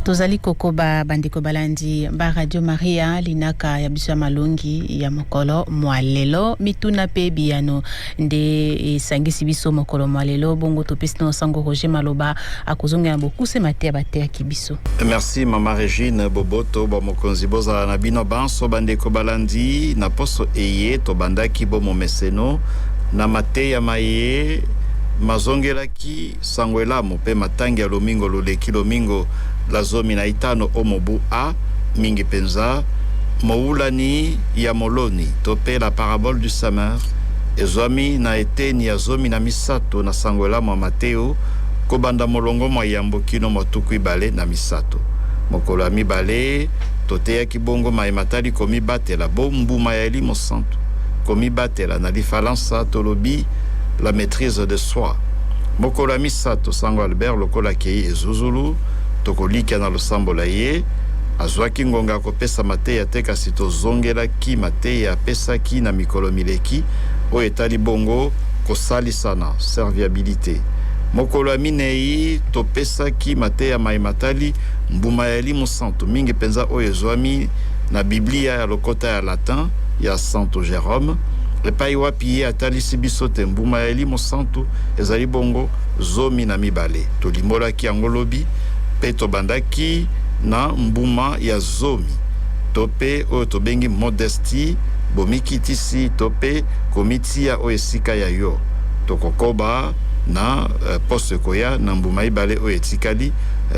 Tozali kokoba bandeko balandi ba Radio Maria, linaka ya biso ya malongi ya mokolo mwa lelo, mituna pe biyano nde esangisi biso mokolo mwa lelo. Bongo topesi na sango Roger maloba akozongela bokuse mateya bateyaki biso. Merci Mama Regine Boboto ba mokonzi bozala na bino banso bandeko balandi. Na poso eye tobandaki bo momeseno na mateya maye mazongelaki sango elamu pe matangi ya lomingo loleki, lomingo la 15 o mobu A, mingi penza mowulani ya moloni to pe la parabole du semeur ezwami na eteni ya 13 na sango elamu ya Mateo, kobanda molongo mwa yambo kino mwa 23. Mokolo ya mibale toteyaki bongo maye matali komibatela bo mbuma ya Elimo Santu. Komibatela na lifalansa tolobi la maîtrise de soi. Mokolo ya misato sango Albert lokola akei ezuzulu, tokolikia na losambo la ye. Azwaki ngonga ya kopesa mateya te, kasi tozongelaki mateya apesaki na mikolo mileki oyo etali bongo kosalisana, serviabilite. Mokolo ya minei topesaki mateya maye matali mbuma ya Elimo Santu, mingi mpenza oyo ezwami na Biblia ya lokota ya Latin ya Santu Jerome, epai wapi ye atalisi biso te mbuma ya Elimo Santu ezali bongo 12. Tolimbolaki yango lobi mpe tobandaki na mbuma ya zomi to mpe oyo tobengi modestie, bomikitisi to mpe komitia o esika ya yo. Tokokoba na poso ekoya na mbuma ibale oyo etikali,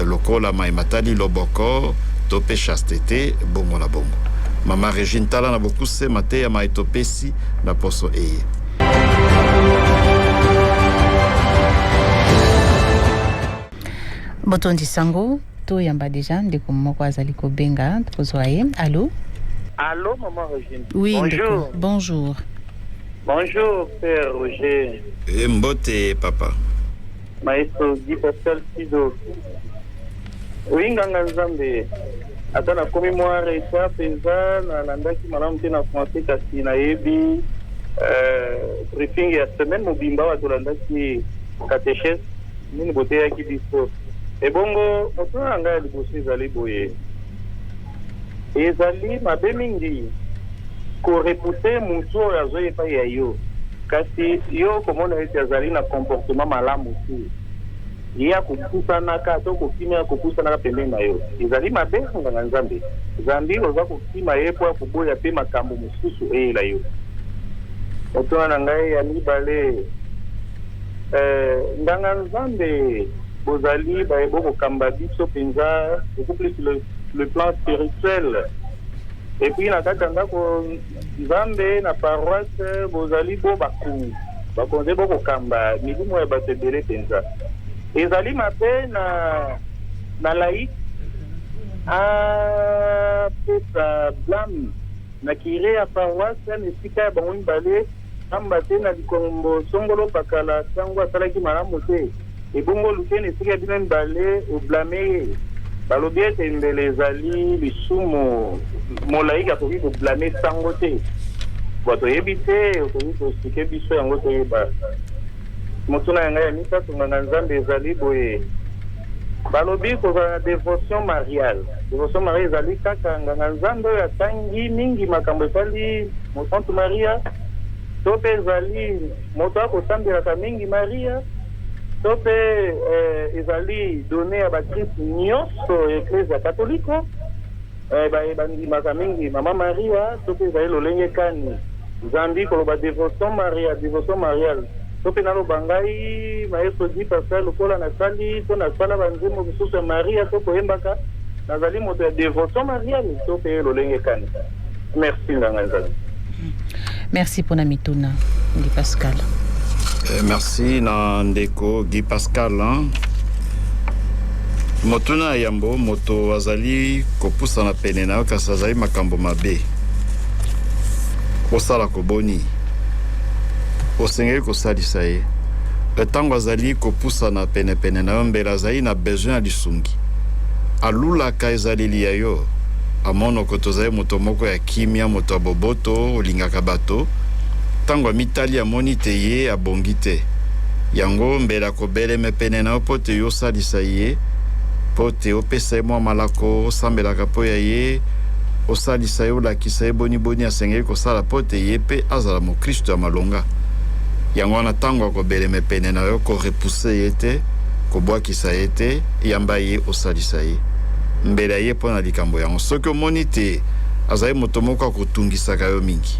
lokola maye matali loboko to mpe chastete, bongo na bongo. Mama Regine, tala na bokuse mateya maye topesi na poso eye. Botondi sango, toyamba deja ndeko moko azali kobenga, tokozwa ye. Allo? Allo, maman Regine. Oui, bonjour. Ndeko. Bonjour. Bonjour, père Roger. E mbote papa. Maestro Guy Pascal Sido. Oui, nganga Nzambe. Ata nakomi mwa retard mpenza, nalandaki malamu te na français, kasi nayebi briefing ya semaine mobimba awa tolandaki catéchèse nini boteyaki biso. Ebongo motuna na ngai ya liboso ezali boye: ezali mabe mingi korepousser motu oyo azoya epai ya yo, kasi yo komona ete azali na comportement malamu te, ye akopusanaka to kokima, kopusanaka pembeni na yo, ezali mabe nganga Nzambe, zambi oza kokima ye mpo akoboya mpe makambo mosusu eyela yo? Motuna na ngai ya mibale, nganga Nzambe, bozali baye bokokamba biso mpenza beaucoup plus le plan spirituel, et puis na kati ya ndako Nzambe na paroisse bozali bo bakonzi, bakonzi bokokamba milimo ya bato ebele mpenza. Ezali mabe na laïc apesa blâme na curé ya paroisse na esika ya bango mibale, pamba te na likombo songolo pakala ntango asalaki malamu te, ebongo oluke na esika ya bino mibale oblâmer ye? Balobi ete mbele ezali lisumu, molaiki akoki koblâmer sango te. Bo toyebi te, okoki koexpliquer biso yango toyeba. Motuna ya ngai ya misato, nganga Nzambe, ezali boye: balobi kozala na dévotion mariale. Dévotion mariale ezali kaka nganga Nzambe oyo atangi mingi makambo etali Mosantu Maria, to mpe ezali moto akosambelaka mingi Maria, to mpe ezali donné ya bakristu nyonso ya Eklezia Katoliko baye bandimaka mingi Mama Maria, to mpe ezali lolenge kani? Zambi koloba dévotion maria, dévotion mariale, to mpe naloba ngai maestro Guy Pascal, lokola nasali to nasala banzembo mosusu ya Maria to koyembaka, nazali moto ya dévotion mariale, to mpe lolenge kani? Merci, nganga Nzambe. Merci mpona mituna, Guy Pascal. Merci na ndeko Guy Pascal, hein? Motuna ya yambo, moto azali kopusana pene na yo kasi azali makambo mabe, osala koboni? Osengeli kosalisa ye. Ntango azali kopusana penepene na yo, mbela azali na besoin ya lisungi. Alulaka ezaleli ya yo, amonoko tozali moto moko ya kimia, moto ya boboto, olingaka bato. Ntango amitali, amoni te ye abongi te yango, mbela akobeleme pene na yo mpo te yo osalisa ye. Mpo te opesa ye mwa malako, osambelaka mpo ya ye, osalisa ye, olakisa ye boniboni asengeli kosala mpo te ye mpe azala mokristo ya malonga. Yango wana ntango akobeleme pene na yo, korepousser ye te, kobwakisa ye te, yamba ye, osalisa ye. Mbela ye mpo na likambo yango. Soki omoni te azali moto moko akotungisaka yo mingi,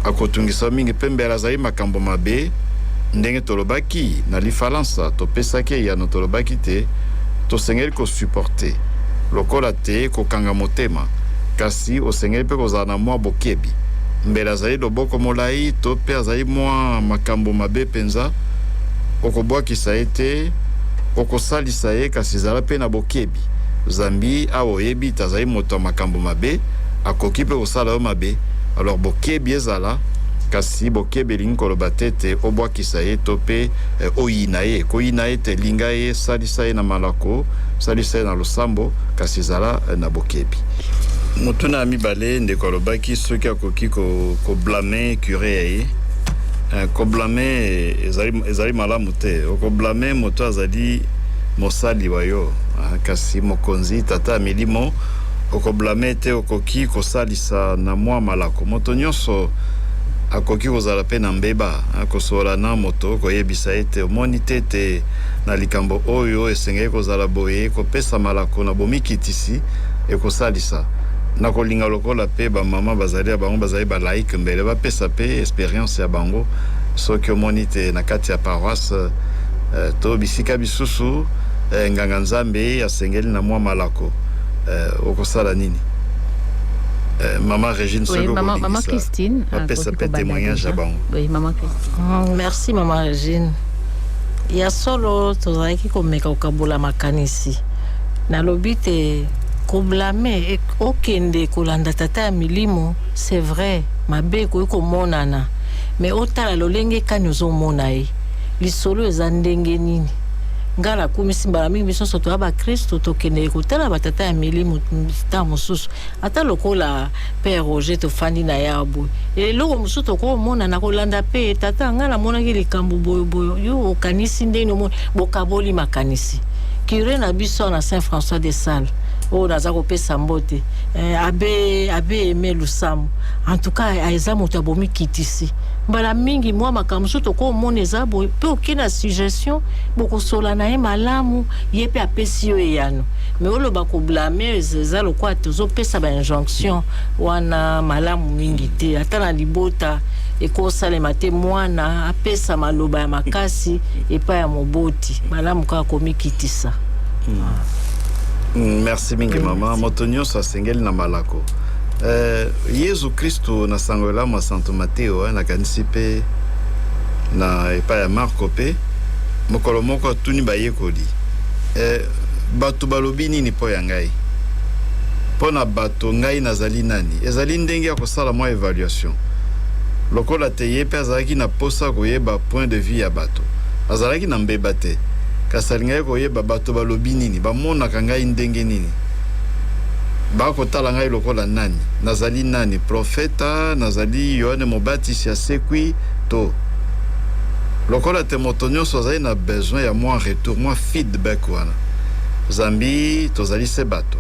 akotungisa yo mingi mpe mbela azali makambo mabe, ndenge tolobaki na lifalansa, topesaki eyano, tolobaki te tosengeli kosupporter lokola te kokanga motema, kasi osengeli mpe kozala na mwa bokebi. Mbela azali loboko molai to mpe azali mwa makambo mabe mpenza, okobwakisa ye te, okosalisa ye, kasi zala mpe na bokebi, zambi awa oyebi te azali moto ya makambo mabe, akoki mpe kosala yo mabe. Alors bokebi ezala, kasi bokebi elingi koloba te ete obwakisa ye to mpe oyina ye. Koyina ye te, linga ye, salisa ye na malako, salisa ye na losambo, kasi ezala na bokebi. Motuna ya mibale, ndeko alobaki soki akoki koblâmer curé ya ye. Koblâmer ezali malamu te. Okoblâmer moto azali mosali wa yo, kasi mokonzi, tata ya milimo, okoblâmer te. Okoki kosalisa na mwa malako. Moto nyonso akoki kozala mpe na mbeba, kosolola na moto, koyebisa ete omoni te ete na likambo oyo esengeli kozala boye, kopesa malako na bomikitisi ekosalisa. Na kolinga lokola mpe bamama bazali ya bango, bazali balaïque, mbele bapesa mpe expérience ya bango. Soki omoni te na kati ya paroisse to bisika bisusu, nganga Nzambe asengeli na mwa malako, okosala nini? Mama Régine, soki mama Christine bapesa mpe témoignage ya bango. Oui, mama Christine. Merci mama Régine. Ya solo, tozalaki komeka kokabola makanisi. Nalobi te koblâmer, okende kolanda tata ya milimo, c'est vrai, mabe ekoki komonana, mais otala lolenge kani ozomona ye, lisolo eza ndenge nini. Ngai nakumisi mbala mingi, biso nyonso toya bakristo, tokendeke kotala batata ya milimo. Ntango mosusu ata lokola père Roger, tofandi na ye boye, eloko mosusu tokomona na kolanda mpe: "Tata, ngai namonaki likambo boyoboyo, yo okanisi ndenge omoni?" Bokaboli makanisi. Curé na biso na Saint François de Sales oyo naza kopesa mbote, abbé Aimé Lusamu, en tout cas eza moto abomikitisi. Mbala mingi mwa makambo mosusu tokomona eza boye mpe oke na suggestion, bokosola na ye malamu, ye mpe apesi yo eyano. Mais oloba koblâmer, eza lokola tozopesa bainjonction wana, malamu mingi te. Ata na libota ekosalema te mwana apesa maloba ya makasi epai ya moboti. Malamu kaka komikitisa. Merci mingi mama. Moto nyonso asengeli na malako. Yesu Kristu na sango elamu ya Santo Mateo, nakanisi mpe na epai ya Marko mpe, mokolo moko atuni bayekoli: "Bato balobi nini mpo ya ngai? Mpo na bato, ngai nazali nani?" Ezali ndenge ya kosala mwa évaluation. Lokola te ye mpe azalaki na posa koyeba point de vue ya bato, azalaki na mbeba te, kasi alingaki koyeba bato balobi nini, bamonaka ngai ndenge nini, bakotala ngai lokola nani, nazali nani, profeta, nazali Yohane Mobatisi asekwi to. Lokola te moto nyonso azali na besoin ya mwa retour, mwa feedback wana, zambi tozali se bato.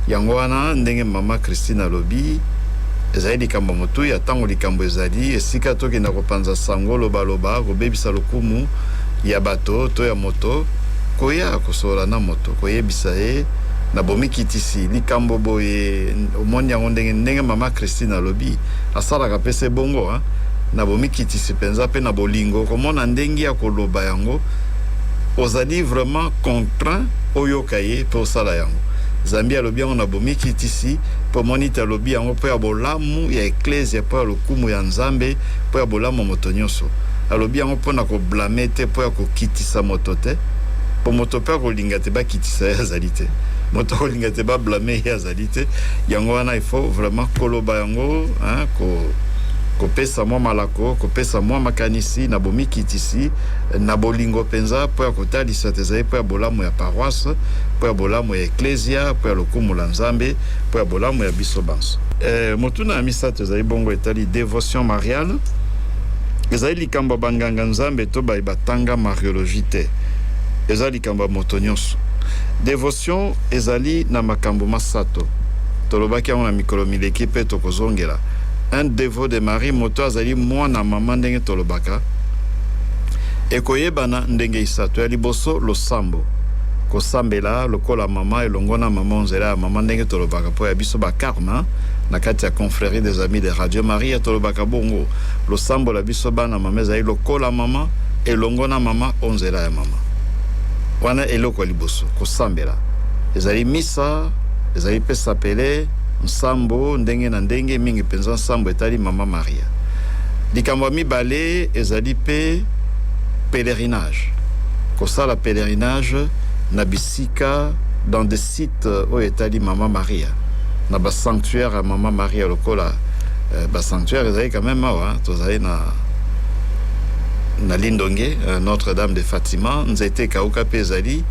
Yango wana, ndenge mama Christine alobi, ezali likambo motuya. Ntango likambo ezali, esika tokenda kopanza sango, lobaloba, kobebisa lokumu ya bato to ya moto, koya kosolola na moto, koyebisa ye na bomikitisi likambo boye, omoni yango ndenge. Ndenge mama Christine alobi, asalaka mpe se bongo, hein? Na bomikitisi mpenza mpe na bolingo, komona ndenge ya koloba yango, ozali vraiment contraint oyoka ye mpe osala yango, zambi alobi yango na bomikitisi, mpo omoni te alobi yango mpo ya bolamu ya eklesia, mpo ya lokumu ya Nzambe, mpo ya bolamu ya moto nyonso. Alobi yango mpo na koblâmer te, mpo ya kokitisa moto te, mpo moto mpe akolinga te bakitisa ye azali te, moto akolinga te bablâmer ye azali te. Yango wana il faut vraiment koloba yango, hein, kopesa mwa malako, kopesa mwa makanisi na bomikitisi, na bolingo mpenza, mpo ya kotalisa te ezali mpo ya bolamu ya paroisse, mpo ya bolamu ya eklesia, mpo ya lokumu la Nzambe, mpo ya bolamu ya biso banso. Motuna ya misato ezali bongo etali dévotion mariale. Ezali likambo ya banganga Nzambe to baye batanga mariologie te, eza likambo ya moto nyonso. Devotion ezali na makambo masato. Tolobaki yango na mikolo mileki mpe tokozongela. Un devot de Marie, moto azali mwana mama ndenge tolobaka, ekoyebana ndenge isato. Ya liboso, losambo. Kosambela lokola mama, elongo na mama, nzela ya mama, ndenge tolobaka mpo ya biso bacarme na kati ya Confrérie des Amis de Radio Maria, tolobaka bongo. Losambo la biso bana mama ezali lokola mama, elongo na mama, o nzela ya mama. Wana eloko ya liboso, kosambela. Ezali misa, ezali mpe sapele, nsambo ndenge na ndenge, mingi mpenza nsambo etali mama Maria. Likambo ya mibale ezali mpe pèlerinage. Kosala pèlerinage na bisika, dans des sites oyo etali mama Maria, na basanctuaire ya mama Maria, lokola basanctuaire ezali quand même awa. Tozali na Lindonge, Notre-Dame de Fatima, nzete ekauka mpe ezali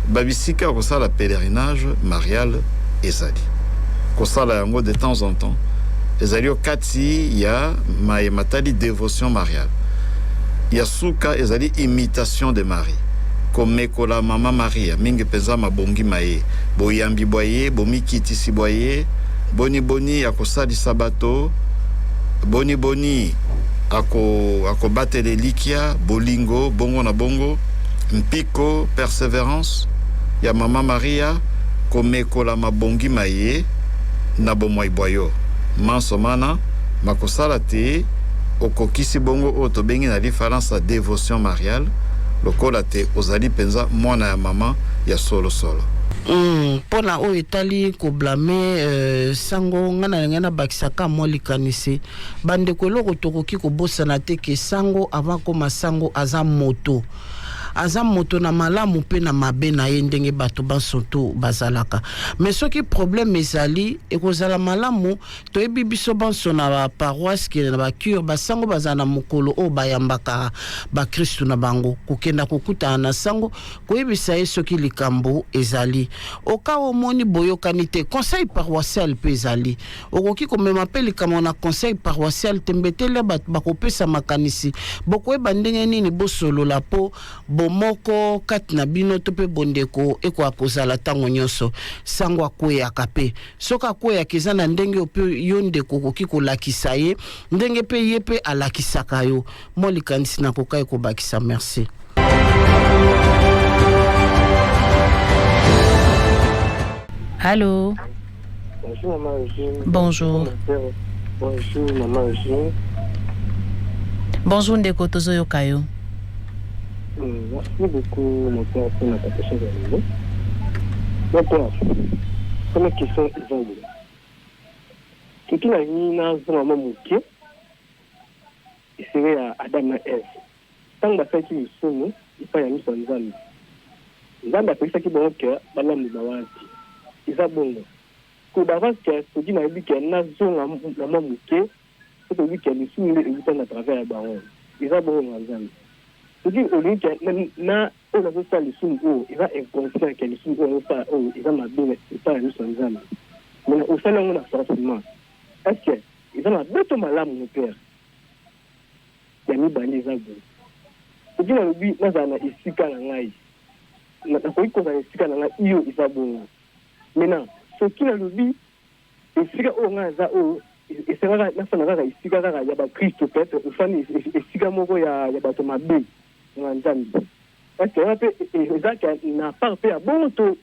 babisika ya kosala pèlerinage marial. Ezali kosala yango de temps en temps, ezali okati ya maye matali dévotion mariale. Ya suka ezali imitation de Marie, komekola mama Maria, mingi mpenza mabongi maye, boyambi bwa ye, bomikitisi bwa ye, boniboni ya kosalisa bato, boniboni akobatela elikya, bolingo, bongo na bongo, mpiko, persévérance ya mama Maria. Komekola mabongi maye na bomoi bwa yo, manso mana makosala te okokisi bongo oyo tobengi na lifalansa dévotion mariale, lokola te ozali mpenza mwana ya mama ya solosolo. Mpona oyo etali koblâmer sango, ngai na ngai nabakisaka mwa likanisi. Bandeko, eloko tokoki kobosana te ke sango, avant koma sango, aza moto, aza moto na malamu mpe na mabe na ye, ndenge bato banso to bazalaka. Mais soki problème ezali, ekozala malamu. Toyebi biso banso na baparoisse ke na bacure, basango bazala na mokolo oyo bayambaka bakristu na bango, kokenda kokutana na sango, koyebisa ye soki likambo ezali. Oka omoni boyokani te, conseil paroissial mpe ezali, okoki komema mpe likambo na conseil paroissial. Tembe te, bato bakopesa makanisi, bokoyeba ndenge nini bosolola mpo bomoko kati na bino to mpe bondeko ekoka kozala ntango nyonso. Sango akweyaka mpe, soki akweyaka, eza na ndenge oyo mpe yo ndeko okoki kolakisa ye, ndenge mpe ye mpe alakisaka yo. Mwa likanisi nakoka ekobakisa. Merci. Allô. Bonjour maman Eugène. Bonjour. Bonjour maman Eugène. Bonjour ndeko, tozoyoka yo. Merci beaucoup mon père pour la catéchèse ya lelo. Mon père, première question eza boye. Soki nalingi nazonga mwa moke esere ya Adam na Eve, ntango basalaki lisumu epai ya miso ya Nzambe, Nzambe apekisaki bango ke balambi wana te. Eza bongo ko ke soki nayebi ke nazonga na mwa moke, so toyebi ke lisumu nde euta na travers ya bango. Eza bongo na Nzambe, soki olingi ke na oyo nazosala lisumu oyo eza inconscient, ke lisumu oyo nazosala oyo eza mabe epai ya miso ya Nzambe, mais osali yango na forcément, est ce que eza mabe to malamu, mon père? Ya mibale eza boye: soki nalobi nazala na esika na ngai, nakoki kozala na esika na ngai iyo, eza bongo. Maintenant, soki nalobi esika oyo ngai aza, oyo esengaka nafanda kaka esika kaka ya bakristo, peut-être ofandi esika moko ya bato mabe na Nzambe, parce que wana mpe ezalaka na part mpe ya bongo to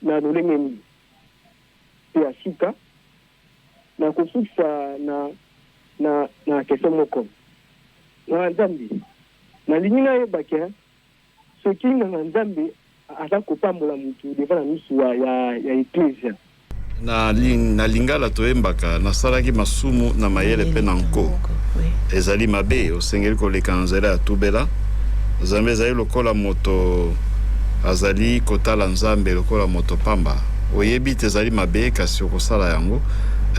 na lolenge nini? Mpe ya suka, na kosukisa na question moko na Nzambe, nalingi nayeba ke soki nganga Nzambe aza kopambola motu devant na misu ya eklesia. Na lingala toyembaka: "Nasalaki masumu na mayele mpe na nko." Ezali mabe, osengeli koleka na nzela ya tubela. Nzambe ezali lokola moto azali kotala Nzambe lokola moto pamba. Oyebi te ezali mabe, kasi okosala yango.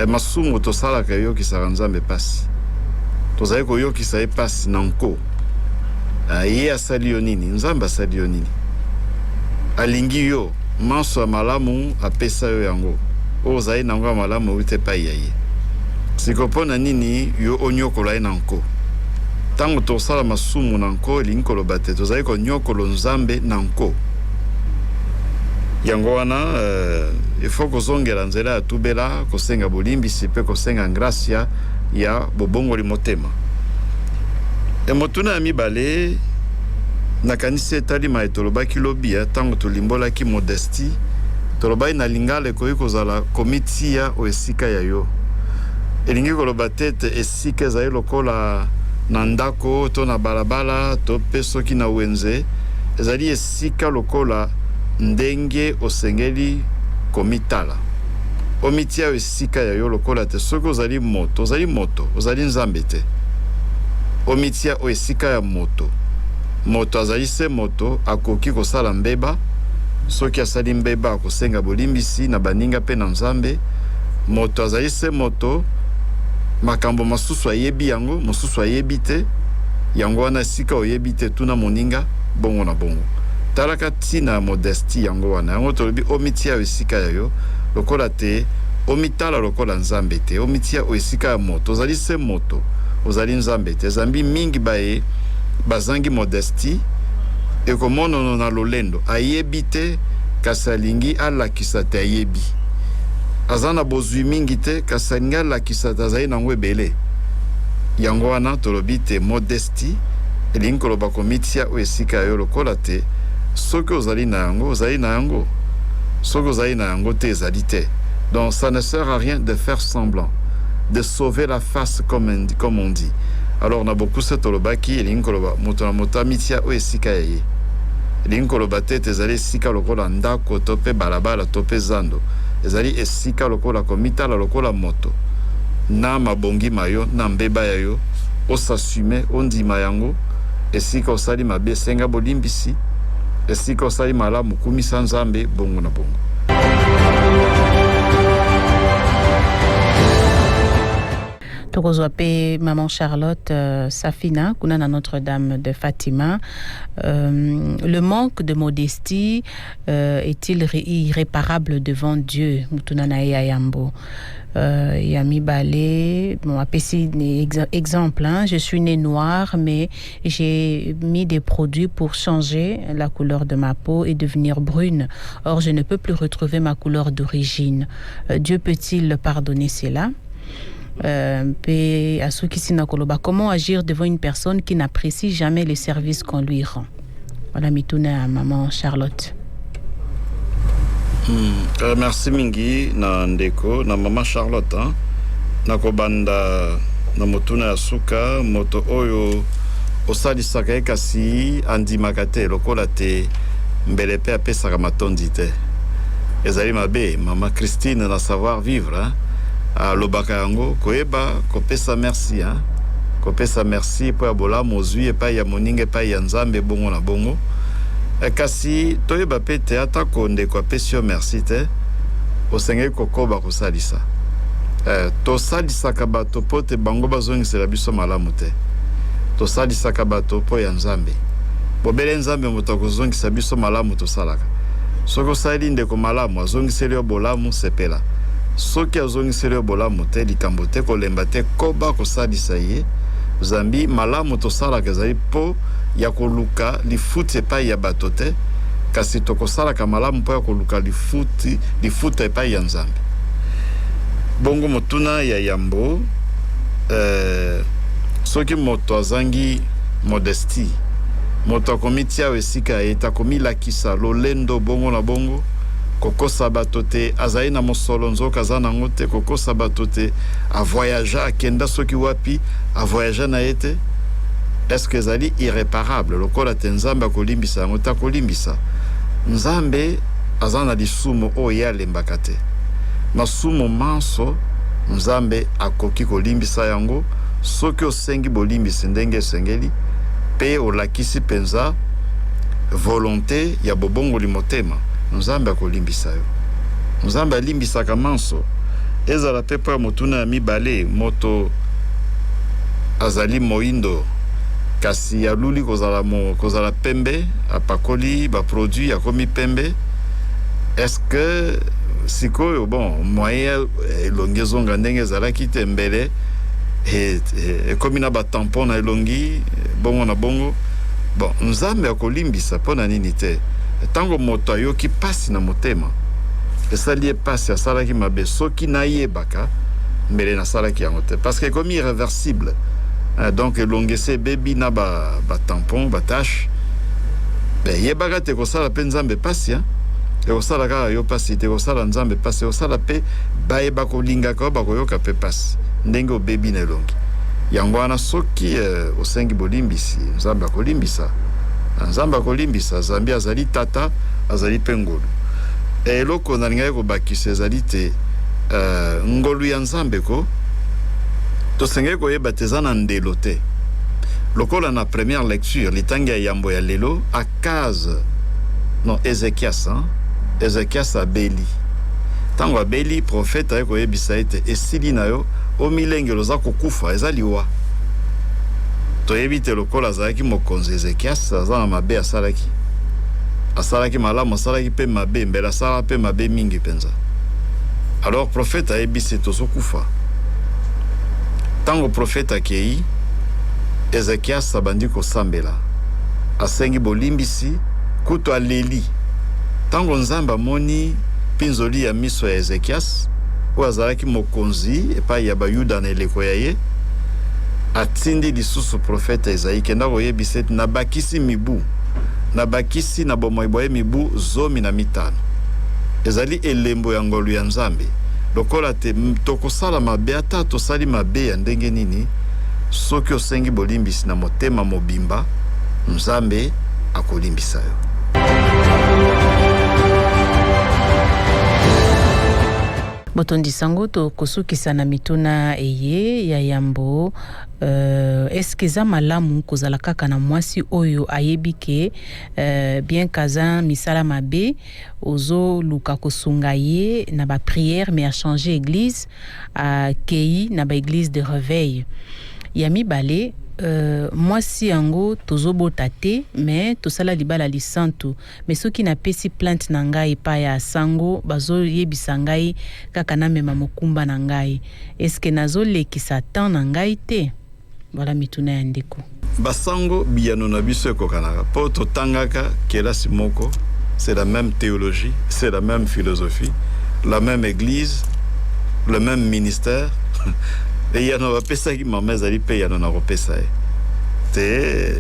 Masumu tosalaka eyokisaka Nzambe pasi, tozali koyokisa ye pasi na nko. Ye asali yo nini? Nzambe asali yo nini? Alingi yo, manso ya malamu apesa yo yango. Oyo ozali nango ya malamu euti epai ya ye. Siko mpo na nini yo onyokola ye na nko? Ntango tosala masumu na nko, elingi koloba te tozali konyokolo Nzambe na nko. Yango wana il faut kozongela nzela ya tubela, kosenga bolimbisi mpe kosenga ngrasia ya bobongoli motema. E motuna ya mibale, nakanisi etali maye tolobaki lobi ntango tolimbolaki modestie. Tolobaki na lingala ekoki kozala komitia o esika ya yo. Elingi koloba te ete esika ezali lokola na ndako to na balabala to mpe soki na wenze, ezali esika lokola ndenge osengeli komitala. Omitia o esika ya yo lokola te soki ozali moto, ozali moto, ozali Nzambe te. Omitia o esika ya moto. Moto azali se moto, akoki kosala mbeba. Soki asali mbeba, akosenga bolimbisi na baninga mpe na Nzambe. Moto azali se moto, makambo masusu ayebi yango, mosusu ayebi te. Yango wana esika oyebi te, tuna moninga, bongo na bongo. Talaka ntina ya modestie yango wana. Yango tolobi omitia o esika ya yo lokola te omitala lokola Nzambe te, omitia o esika ya moto. Ozali se moto, ozali Nzambe te. Zambi mingi baye bazangi modestie ekomonono na lolendo. Ayebi te, kasi alingi alakisa te ayebi. Aza na bozwi mingi te, kasi alingi alakisa te azali nango ebele. Yango wana tolobi te modestie elingi koloba komitia o esika ya yo lokola te soki ozali na yango, ozali na yango. Soki ozali na yango te, ezali te. Donc ça ne sert à rien de faire semblant, de sauver la face comme on dit. Alors na bokuse tolobaki elingi koloba moto na moto amitia o esika ya ye. Elingi koloba te ete ezali esika lokola ndako to mpe balabala to mpe zando. Ezali esika lokola komitala lokola moto na mabongi ma yo na mbeba ya yo, osassume, ondima yango. Esika osali mabe, esenga bolimbisi. Esika osali malamu, kumisa Nzambe, bongo na bongo. Tokozwa mpe maman Charlotte Safina kuna na Notre-Dame de Fatima. Le manque de modestie est-il irréparable devant Dieu? Mutuna na ye ya yambo. Ya mibale, bon, apesi exemple, hein, je suis né noir, mais j'ai mis des produits pour changer la couleur de ma peau et devenir brune. Or, je ne peux plus retrouver ma couleur d'origine. Dieu peut-il pardonner cela? Mpe asukisi na koloba: comment agir devant une personne qui n'apprécie jamais les services qu'on lui rend? Voilà mituna ya maman Charlotte. Merci mingi na ndeko na mama Charlotte, hein. Nakobanda na motuna ya suka. Moto oyo osalisaka ye kasi andimaka te lokola te mbele mpe apesaka matondi te, ezali mabe. Mama Christine na Savoir Vivre, hein, alobaka yango, koyeba kopesa merci, hein? Kopesa merci mpo ya bolamu ozwi epai ya moninga, epai ya Nzambe, bongo na bongo. Kasi toyeba mpe te atako ndeko apesi yo merci te, osengeli kokoba kosalisa. Tosalisaka bato mpo te bango bazongisela biso malamu te. Tosalisaka bato mpo ya Nzambe. Bobele Nzambe moto akozongisa biso malamu tosalaka. Soki osaleli ndeko malamu, azongiseli yo bolamu, sepela. Soki azongiseli yo bolamu te, likambo te, kolemba te, koba kosalisa ye, zambi malamu tosalaka ezali mpo ya koluka lifuti epai ya bato te, kasi tokosalaka malamu mpo ya koluka lifuti, lifuta epai ya Nzambe. Bongo motuna ya yambo, soki moto azangi modestie, moto akomitia esika ye te, akomilakisa lolendo, bongo na bongo, kokosa bato te azali na mosolo nzoka aza nango te, kokosa bato te avoyagea, akenda soki wapi, avoyagea na ye te, est-ce que ezali irréparable lokola te Nzambe akolimbisa yango te? Akolimbisa. Nzambe aza na lisumu oyo ye alembaka te. Masumu manso Nzambe akoki kolimbisa yango soki osengi bolimbisi ndenge esengeli mpe olakisi mpenza volonté ya bobongoli motema. Nzambe akolimbisa yo. Nzambe alimbisaka manso. Ezala mpe mpo ya motuna ya mibale, moto azali moindo kasi aluli kozala pembe, apakoli baproduit, akomi pembe, est-ce que sikoyo, bon, moyen elongi ezonga ndenge ezalaki te, mbele ekomi na batampon na elongi, bongo na bongo, bon, Nzambe akolimbisa mpo na nini te? Ntango moto ayoki mpasi na motema, esali ye mpasi, asalaki mabe, soki nayebaka mbele nasalaki yango te, parce que ekomi irréversible. Donc elongi esi ebebi na batampon, ba batache. Yebaka te kosala mpe Nzambe mpasi, ekosala kaka yo mpasi te, ekosala Nzambe mpasi, ekosala mpe bayeba kolingaka oyo bakoyoka mpe mpasi ndenge obebi na elongi. Yango wana soki osengi bolimbisi, Nzambe akolimbisa, Nzambe akolimbisa, zambi azali tata, azali mpe ngolu. Eloko nalingaki kobakisa ezali te ngolu ya Nzambe ko tosengeli koyeba te eza na ndelo te. Lokola na première lecture, litangi ya yambo ya lelo, Akaz, non, Ezekias, hein? Ezekias abeli. Ntango abeli, prophète aye koyebisa ete esili na yo, omilengela, oza kokufa, eza liwa. Toyebi te lokola azalaki mokonzi Ezekias, aza na mabe asalaki, asalaki malamu, asalaki mpe mabe, mbele asalaka mpe mabe mingi mpenza. Alors prophète ayebisi tozokufa. Ntango prophète akei, Ezekias abandi kosambela, asengi bolimbisi, kutu aleli. Ntango Nzambe amoni mpinzoli ya miso ya Ezekias, oyo azalaki mokonzi epai ya Bayuda na eleko ya ye, atindi lisusu prophète Ezayi, kenda koyebisa ete nabakisi mibu, nabakisi na bomoi bwa ye mibu 15. Ezali elembo ya ngolu ya Nzambe. Lokola te tokosala mabe, ata tosali mabe ya ndenge nini, soki osengi bolimbisi na motema mobimba, Nzambe akolimbisa yo. Botondi sango. Tokosukisa na mituna eye ya yambo. Eske eza malamu kozala kaka na mwasi oyo ayebi ke bien kaza misala mabe, ozoluka kosunga ye na baprière, mais achange église, akei na baéglise de réveil? Ya mibale, mwasi yango tozobota te, mais tosala libala lisantu, mais soki napesi plainte na ngai epai ya sango, bazoyebisa ngai kaka namema mokumba na ngai. Eske nazolekisa temps na ngai te? Voilà mituna ya ndeko. Basango, biyano na biso ekokanaka mpo totangaka kelasi moko. C'est la même théologie, c'est la même philosophie, la même église, le même ministère. Eyano bapesaki mama ezali mpe eyano na kopesa ye te: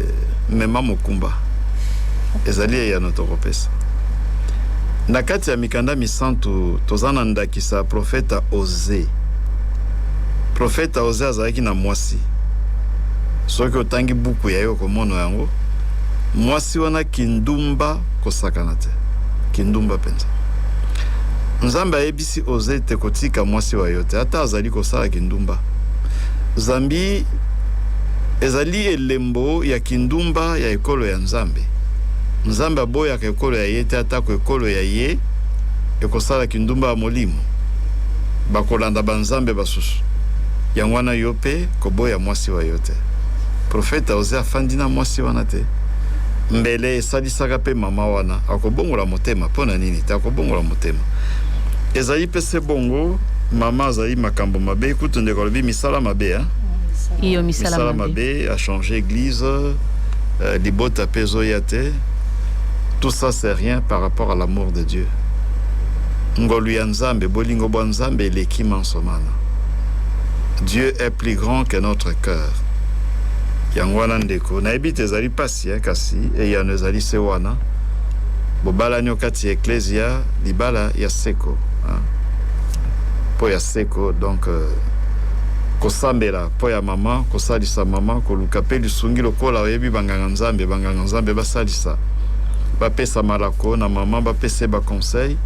mema mokumba. Ezali eyano tokopesa. Na kati ya mikanda misantu, toza na ndakisa ya profeta Oze. Profeta Oze azalaki na mwasi. Soki otangi buku ya ye, okomona yango. Mwasi wana kindumba kosakana te, kindumba mpenza. Nzambe ayebisi Oze te kotika mwasi wa yo te, ata azali kosala kindumba, zambi ezali elembo ya kindumba ya ekolo ya Nzambe. Nzambe aboyaka ekolo ya ye te, atako ekolo ya ye ekosala kindumba ya molimo, bakolanda banzambe basusu. Yango wana yo mpe koboya mwasi wa yo te. Profeta Oze afandi na mwasi wana te. Mbele esalisaka mpe mama wana akobongola motema. Mpo na nini te akobongola motema? Ezali mpe se bongo, mama azali makambo mabe, kutu ndeko alobi misala mabe, hein? Iyo, misala misala mabe. Mabe, achange église, libota mpe ezoya te. Tout ça, c'est rien par rapport à l'amour de Dieu. Ngolu ya Nzambe, bolingo bwa Nzambe eleki manso mana. Dieu est plus grand que notre cœur. Yango wana ndeko, nayebi te ezali mpasi, kasi eyano ezali se wana: bobalani o kati ya eklesia, libala ya seko, hein? Mpo ya seko. Donc kosambela mpo ya mama, kosalisa mama, koluka mpe lisungi lokola oyebi banganga Nzambe, banganga Nzambe basalisa, bapesa malako na mama, bapesa ye baconseil,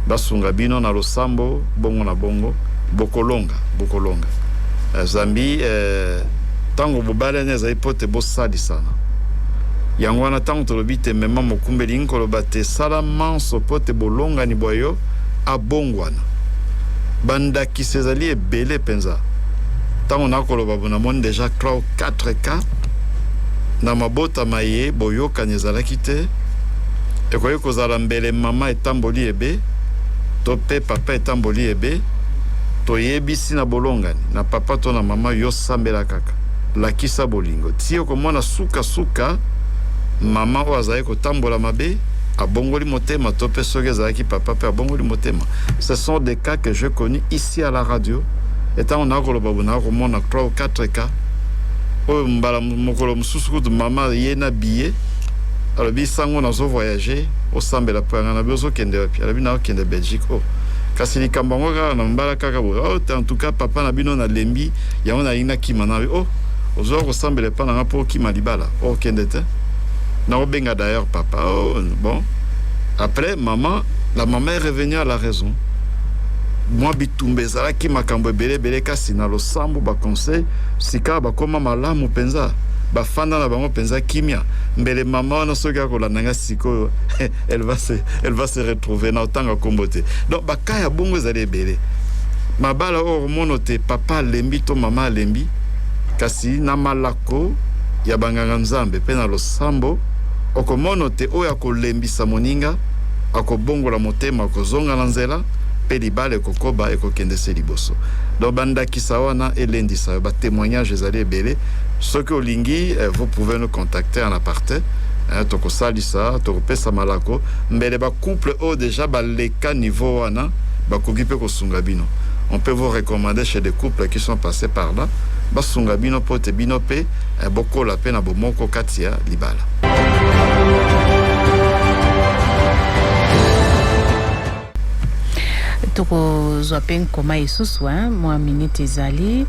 basunga bino na losambo, bongo na bongo bokolonga, bokolonga. Zambi ntango bobalani ezali mpo te bosalisana. Yango wana ntango tolobi te mema mokumba, elingi koloba te sala manso mpo te bolongani bwa yo abongwana. Bandakisa ezali ebele mpenza. Ntango nakoloba bo, namoni déjà 3 ou 4 cas na mabota maye boyokani ezalaki te. Ekoki kozala mbele mama etamboli ebe to mpe papa etamboli ebe. Toyebisi na bolongani na papa to na mama: yo sambela kaka, lakisa bolingo, ti okomona sukasuka mama oyo azali kotambola mabe. Abongoli motema, to mpe soki ezalaki papa mpe abongoli motema. Ce sont des cas que j'ai connus ici à la radio. Etango nakoloba bo, nakomona 3 ou 4 cas oyo. Mbala mokolo mosusu kutu, mama ye na billet, alobi: "Sango, nazo voyage, osambela mpo yanga." Nabi: "Ozokende wapi?" Alobi: "Naokende Belgique." "Oh, kasi likambo yango kaka na mbala kaka boye?" "Oh, en tout cas, papa na bino, nalembi yango, nalingi nakima." Nabi: "Oh, ozwa kosambela epa na nga mpo okima libala? Okende te, nakobenga d'ailleurs papa." Oh, bon, après maman, la maman est revenue à la raison. Mwa bitumba ezalaki, makambo ebele ebele, kasi na losambo, baconseil, sika bakóma malamu mpenza, bafanda na bango mpenza kimia. Mbele mama wana, soki akolanda nga sikoyo, elle va se retrouver na otanga nkombo te. Donc baka ya bongo ezali ebele. Mabala oyo omona te papa alembi to mama alembi, kasi na malako ya banganga Nzambe mpe na losambo, okomona te oyo akolembisa moninga akobongola motema, akozonga na nzela, mpe libala ekokoba, ekokende se liboso. Donc bandakisa wana elendisa yo, batémoignage ezali ebele. Soki olingi, vous pouvez nous contacter en aparté, tokosalisa, tokopesa malako. Mbele bacouple oyo déjà baleka niveau wana bakoki mpe kosunga bino. On peut vous recommander chez des couples qui sont passés par là, basunga bino mpo te bino mpe bokola mpe na bomoko kati ya libala. Tokozwa mpe nkoma lisusu, mwa minute ezali.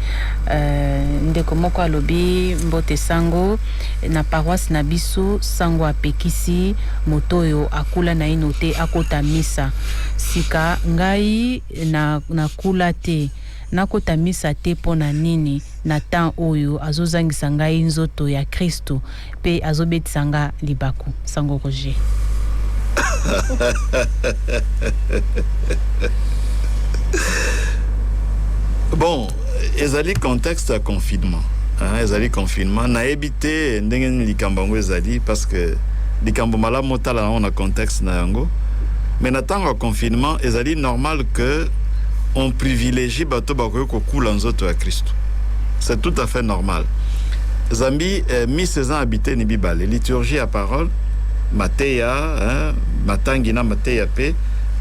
Ndeko moko alobi: "Mbote sango, na paroisse na biso, sango apekisi moto oyo akula naino te akota misa. Sika ngai nakula te, nakota misa te mpo na nini na temps oyo azozangisa ngai nzoto ya Kristo mpe azobetisa nga libaku?" Sango Roger. Bon, ezali contexte ya confinement, hein, ezali confinement. Nayebi te ndenge nini likambo yango ezali, parce que likambo malamu otala yango na contexte na yango. Mais na ntango ya confinement, ezali normal que on privilégie bato bakoki kokula nzoto ya Kristo. C'est tout à fait normal, zambi misa eza na biteni mibale: liturgie ya parole, mateya, hein, matangi na mateya, mpe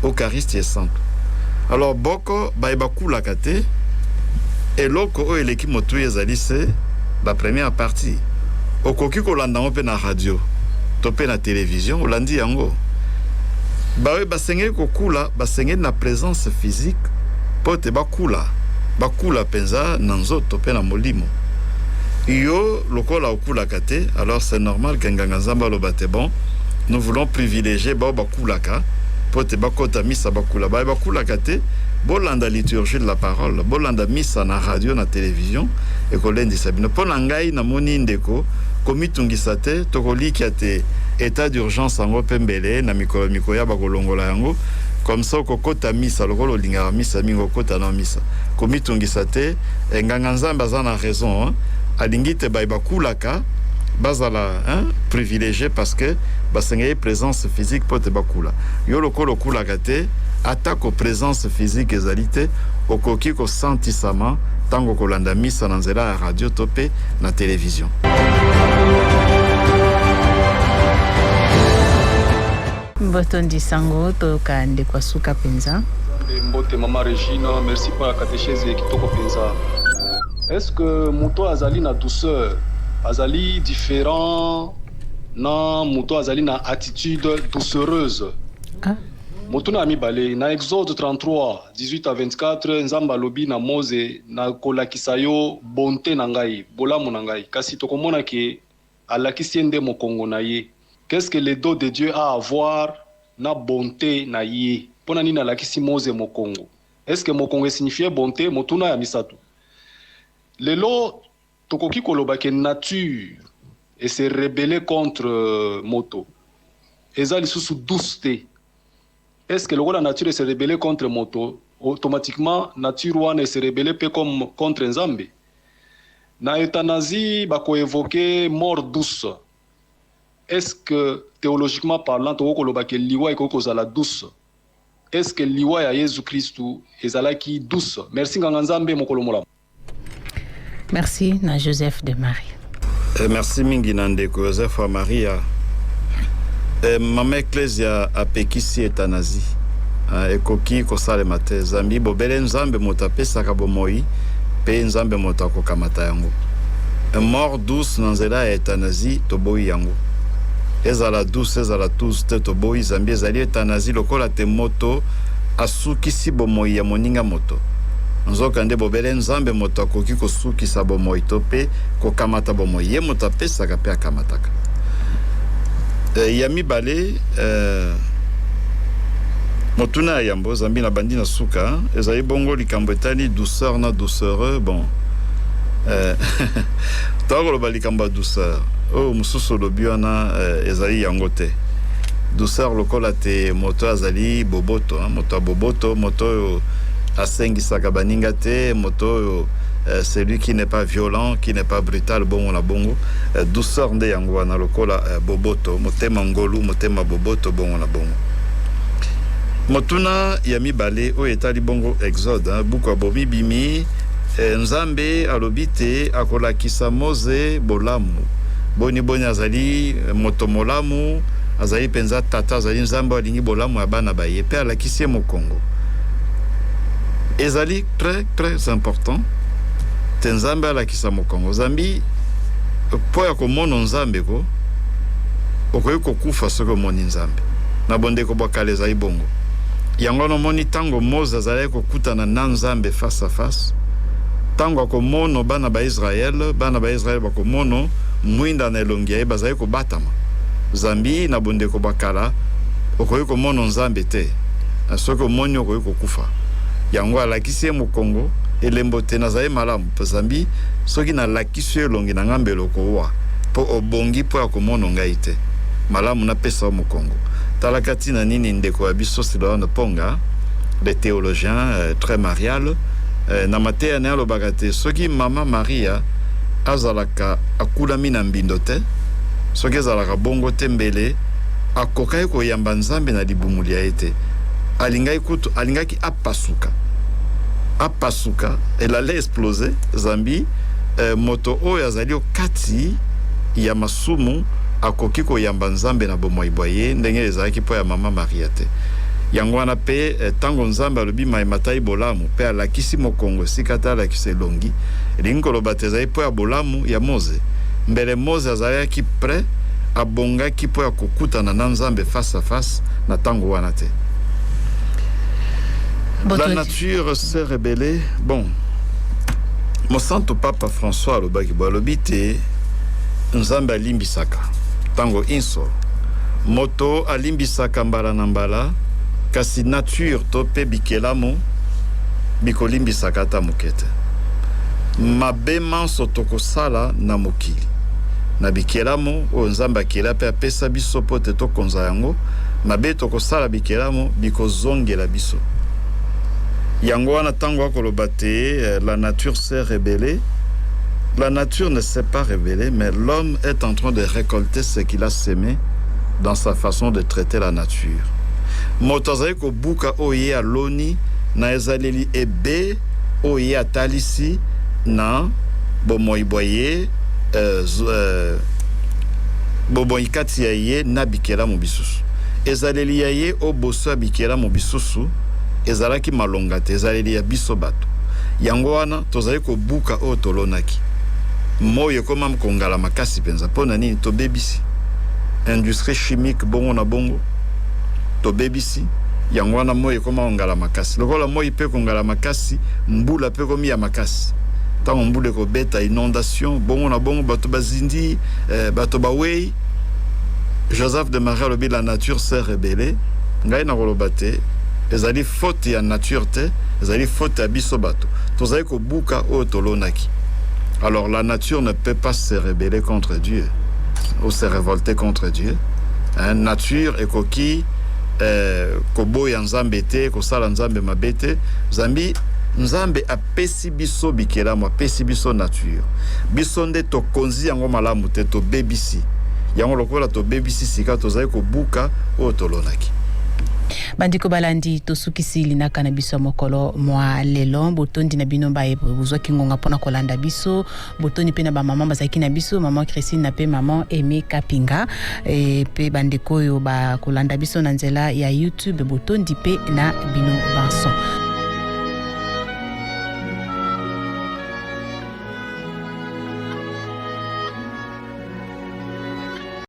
eucharistie esantu. Alors boko baye bakulaka te, eloko oyo eleki motuya ezali se la première partie. Okoki kolanda yango mpe na radio to mpe na télévision, olandi yango. Baoyo basengeli kokula, basengeli na présence physique mpo te bakula, bakula mpenza na nzoto mpe na molimo. Yo lokola okulaka te, alors c'est normal ke nganga Nzambe aloba te: "Bon, nous voulons privilégier bao bakulaka mpo te bakota misa bakula. Baye bakulaka te, bolanda liturgie de la parole, bolanda misa na radio, na télévision, ekolendisa bino." Mpo na ngai, namoni ndeko komitungisa te. Tokolikia te état d'urgence yango mpe mbele na mikolo mikoya bakolongola yango. Comme ça okokota misa lokola olingaka misa mingi, okota na misa. Komitungisa te. Nganga Nzambe aza na raison, hein? Alingi te baye bakulaka bazala, hein, privilégié, parce que basengeli présence physique mpo te bakula. Yo lokola okulaka te, atako présence physique ezali te, okoki kosantisama ntango kolanda misa na nzela ya radio to mpe na télévision. Botondi sango. Toyoka ndeko asuka mpenza. Mbote mama Regine, merci mpo ya catéchèse kitoko mpenza. Est ce que moto azali na douceur azali différent na moto azali na attitude doucereuse? Ah. Motuna ya mibale: na Exode 33 18 à 24, Nzambe alobi na Mose: "Nakolakisa yo bonté na ngai, bolamu na ngai." Kasi tokomona ke alakisi ye nde mokongo na ye. Qu'est-ce que le dos de Dieu a à voir na bonté na ye? Mpo na nini alakisi Mose mokongo? Est ce que mokongo esignifie bonté? Motuna ya misato: lelo tokoki koloba ke nature ese rebelle contre moto, eza lisusu douce te. Est ce que lokola nature ese rebelle contre moto, automatiquement nature wana ese rebelle mpe comme contre Nzambe? Na euthanasie bakoévoke mort douce. Est ce que théologiquement parlant, tokoki koloba ke liwa ekoki kozala douce? Est ce que liwa ya Yesu Kristu ezalaki douce? Merci nganga Nzambe, mokolo molamu. Merci na Joseph de Marie. Merci mingi na ndeko Joseph wa Maria. Mama Eklezia apekisi euthanasie. Ekoki kosalema te, zambi bobele Nzambe moto apesaka bomoi mpe Nzambe moto akokamata yango. Mort douce na nzela ya euthanasie, toboyi yango. Ezala douce, ezala douce te, toboyi, zambi ezali euthanasie lokola te moto asukisi bomoi ya moninga moto. Nzokande bobele Nzambe moto akoki kosukisa bomoi to mpe kokamata bomoi. Ye moto apesaka mpe akamataka. Ya mibale, motuna ya yambo, zambi na bandi na suka, ezali bongo likambo etali douceur na doucereux. Bon, toza koloba likambo ya douceur oyo mosusu olobi wana, ezali yango te. Douceur lokola te moto azali boboto, hein, moto ya boboto, moto oyo asengisaka baninga te, moto oyo celui qui n'est pas violent, qui n'est pas brutal, bongo na bongo. Douceur nde yango wana, lokola boboto, motema ngolu, motema boboto, bongo na bongo. Motuna ya mibale oyo etali bongo Exode, hein, buku ya Bomibimi, Nzambe alobi te akolakisa Moze bolamu. Boni boni azali moto molamu, azali mpenza tata, azali Nzambe oyo alingi bolamu ya bana baye, mpe alakisi ye mokongo. Ezali très très important te Nzambe alakisa mokongo, zambi mpo ya komona Nzambe ko okoki kokufa soki omoni Nzambe. Na bondeko bwa kala ezali bongo. Yango wana omoni ntango Moze azalaki kokutana na Nzambe face à face, ntango akomono bana ba Israele, bana ba Israele bakomono mwinda na elongi ya ye, bazali kobatama, zambi na bondeko bwa kala okoki komono Nzambe te, na soki omoni okoki kokufa. Yango alakisi ye mokongo, elembo te nazali malamu, mpo zambi soki nalakisi yo elongi na nga mbele okowa, mpo obongi mpo ya komono ngai te. Malamu napesa yo mokongo. Talaka ntina nini ndeko ya biso Siloane Ponga, le théologien très marial, na mateya na ye alobaka te soki mama Maria azalaka akulami na mbindo te, soki ezalaka bongo te mbele akokaki koyamba Nzambe na libumu lia ye te. Alingaki kutu, alingaki apasuka, apasuka, elle allait exploser, zambi moto oyo azali okati ya masumu akoki koyamba Nzambe na bomoi bwa ye ndenge ezalaki mpo ya mama Maria te. Yango wana mpe ntango Nzambe alobi maye bolamu mpe alakisi mokongo esika te alakisa elongi, elingi koloba te ezali mpo ya bolamu ya Moze. Mbele Moze azalaki prêt, abongaki mpo ya kokutana na Nzambe face à face na ntango wana te. La nature s'est rebellée. Bon, mosantu Papa François alobaki bo, alobi te Nzambe alimbisaka ntango inso, moto alimbisaka mbala na mbala, kasi nature to mpe bikelamu bikolimbisaka ata moke te. Mabe manso tokosala na mokili na bikelamu oyo Nzambe akela mpe apesa biso mpo te tokonza yango, mabe tokosala bikelamu bikozongela biso. Yango wana ntango akoloba te la nature s'est rebellée, la nature ne s'est pas rebellée, mais l'homme est en train de récolter ce qu'il a semé dans sa façon de traiter la nature. Moto azali kobuka oyo ye aloni na ezaleli ebe oyo ye atalisi na bomoi bwa ye, bomoi kati ya ye na bikelamu bisusu. Ezaleli ya ye o boso ya bikelamu bisusu ezalaki malonga te, ezaleli ya biso bato. Yango wana tozali kobuka oyo tolonaki. Moi ekóma kongala makasi mpenza. Mpo na nini? Tobebisi industrie chimique, bongo na bongo, tobebisi. Yango wana moi ekóma kongala makasi. Lokola moi mpe kongala makasi, mbula mpe ekomi ya makasi. Ntango mbula ekobeta, inondation, bongo na bongo, bato bazindi, bato bawei. Joseph de Marie alobi la nature s'est rebellée. Ngai nakoloba te ezali faute ya nature te, ezali faute ya biso bato, tozali kobuka oyo tolonaki. Alors la nature ne peut pas se rebeller contre Dieu ou se révolter contre Dieu, hein. Nature ekoki koboya Nzambe te, kosala Nzambe mabe te, zambi Nzambe apesi biso bikelamu, apesi biso nature. Biso nde tokonzi yango malamu te, tobebisi yango. Lokola tobebisi, sika tozali kobuka oyo tolonaki. Bandeko balandi, tosukisi linaka na biso ya mokolo mwa lelo. Botondi na bino baye bozwaki ngonga mpona kolanda biso. Botondi mpe na bamama bazalaki na biso, mama Christine na mpe mama Aime Kapinga, mpe bandeko oyo bakolanda biso na nzela ya YouTube. Botondi mpe na bino banso.